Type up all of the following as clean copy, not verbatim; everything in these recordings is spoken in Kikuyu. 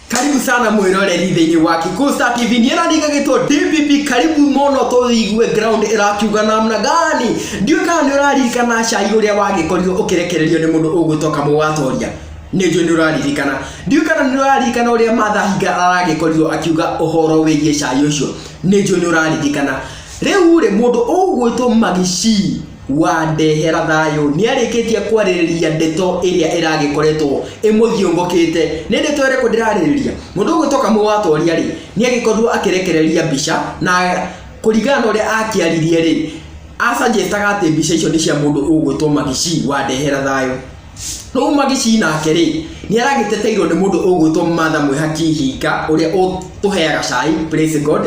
Karibu sana mwiroreri thĩinĩ wa Kikuyu Star TV. Niĩ na ndigagĩtwo DPP, karibu mũno tũigue ground ĩrakiuga namna gani. Ndiũĩ kana nĩ ũraririkana cai ũrĩa wagĩkorirwo ũkĩrekererio nĩ mũndũ ũgwĩtwo Kamau wa Toria. Nĩ njũĩ nĩ ũraririkana. Ndiũĩ kana nĩ ũraririkana ũrĩa Martha Hinga aragĩkorirwo akiuga ũhoro wĩgiĩ cai ũcio. Nĩ njũĩ nĩ ũraririkana. Rĩu rĩ, mũndũ ũgwĩtwo Magici wa Ndehera Thayũ nĩ arĩkĩtie kwarĩrĩria ndeto ĩrĩa ĩragĩkoretwo ĩmũthiũngũkĩte. Nĩ ndeto ĩrĩkũ ndĩrarĩrĩria? Mũndũ ũgwĩtwo Kamau wa Toria rĩ, nĩ agĩkorirwo akĩrekereria mbica na kũringana na ũrĩa akĩaririe rĩ, a suggest aga atĩ mbica icio nĩ cia mũndũ ũgwĩtwo Magici wa Ndehera Thayũ. Rĩu Magici nake rĩ, nĩ aragĩteteirwo nĩ mũndũ ũgwĩtwo Martha Mwĩhaki Hinga ũrĩa ũtũheaga cai, praise God,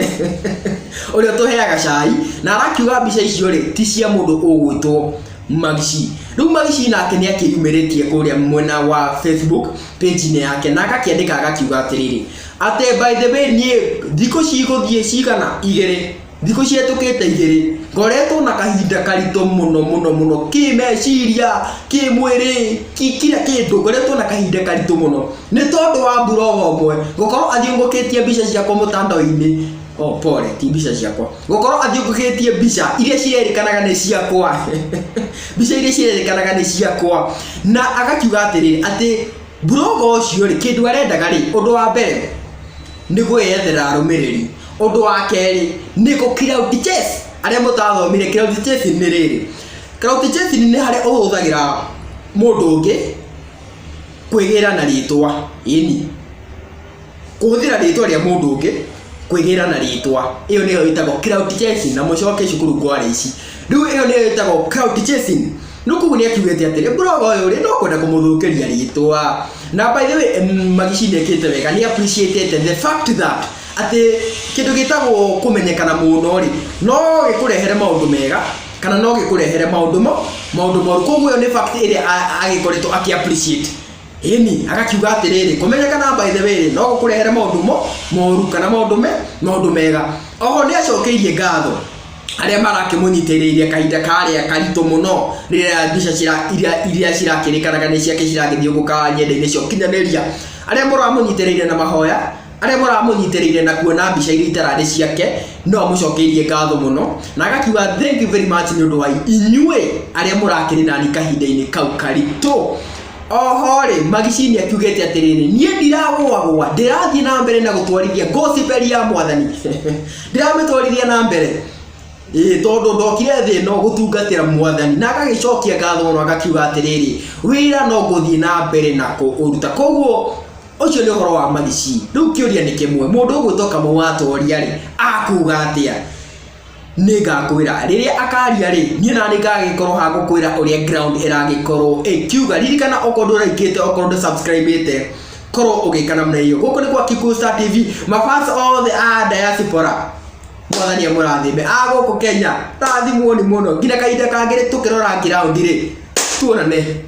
ũrĩa ũtũheaga cai, na arakiuga mbica icio rĩ, ti cia mũndũ ũgwĩtwo Magici. Rĩu Magici nake nĩ akĩyumĩrĩtie kũrĩa mwena wa Facebook page-inĩ yake na agakĩandĩka agakiuga atĩrĩrĩ, atĩ by the way niĩ thikũ cigũthiĩ cigana 2 thikũ cihetũkĩte 2 ngoretwo na kahinda karitũ mũno mũno mũno kĩmeciria, kĩmwĩrĩ, kila kĩndũ, ngoretwo na kahinda karitũ mũno nĩ tondũ wa blogger ũmwe gũkorwo athiũngũkĩtie mbica ciakwa mũtandao-inĩ. Oh, pole, ti mbica ciakwa, gũkorwo athiũngũkĩtie mbica iria cirerĩkanaga nĩ ciakwa, mbica iria cirerĩkanaga nĩ ciakwa, na agakiuga atĩrĩrĩ, atĩ blogger ũcio rĩ, kĩndũ arendaga rĩ, ũndũ wa mbere nĩ gwĩyethera arũmĩrĩri, ũndũ wa kerĩ nĩ gũ clout chase. Arĩa mũtathomire, clout chasing nĩ rĩrĩ, clout chasing nĩ harĩa ũhũthagĩra mũndũ ũngĩ kwĩgĩra na rĩtwa, ĩni kũhũthĩra rĩtwa rĩa mũndũ ũngĩ kwĩgĩra na rĩtwa, ĩyo nĩyo ĩtagwo clout chasing, na mũcoke cukuru ngware ici. Rĩu ĩyo nĩyo ĩtagwo clout chasing. Rĩu koguo nĩ akiugĩte atĩrĩ, blogger ũyũ rĩ, no kwenda kũmũthũkĩria rĩtwa. Na by the way, Magici nĩ ekĩte wega, nĩ appreciate the fact that atĩ kĩndũ gĩtagwo kũmenyekana mũno rĩ, no gĩkũrehere maũndũ mega kana no gĩkũrehere maũndũ moru. Koguo ĩyo nĩ fact ĩrĩa agĩkoretwo akĩ appreciate. Ĩni agakiuga atĩrĩrĩ, kũmenyekana by the way rĩ, no gũkũrehere maũndũ moru kana maũndũ mega. Oho nĩ acokeirie ngatho arĩa marakĩmũnyitĩrĩirie kahinda karĩa karitũ mũno rĩrĩa mbica iria cirakĩrĩkanaga nĩ ciake ciragĩthiũngũka nyenda-inĩ cia ũkinyanĩria, arĩa mũramũnyitĩrĩire na mahoya, arĩa mũramũnyitĩrĩire na kuona mbica iria itararĩ ciake, no amũcokeirie ngatho mũno na agakiuga thank you very much nĩ ũndũ wa inyuĩ arĩa mũrakĩrĩ nani kahinda-inĩ kau karitũ. Oho rĩ, Magici nĩ akiugĩte atĩrĩrĩ, niĩ ndiragũagũa, ndĩrathiĩ na mbere na gũtwarithia gospel ya mwathani, ndĩramĩtwarithia na mbere ĩĩ, tondũ ndokire thĩ ĩno gũtungatĩra mwathani. Na agagĩcokia ngatho mũno agakiuga atĩrĩrĩ, wĩra no ngũthiĩ na mbere na kũũruta. Koguo ũcio nĩ ũhoro wa Magici. Rĩu kĩũria nĩ kĩmwe, mũndũ ũgwĩtwo Kamau wa Toria rĩ, akuga atĩa? Nĩ ngakwĩra rĩrĩa akaria rĩ, niĩ na nĩ ngagĩkorwo ha gũkwĩra ũrĩa ground ĩragĩkorwo ĩkiuga. Ririkana, okorwo ndũraikĩte, okorwo ndũ subscribe korwo ũgĩka namna hiyo. Gũkũ nĩ kwa Kikuyu Star TV. Mafans othe a diaspora, mwathani amũrathime. A gũkũ Kenya, rathimwo nĩ mũno. Nginya kahinda kangĩ tũkĩrora ground rĩ, tuonane.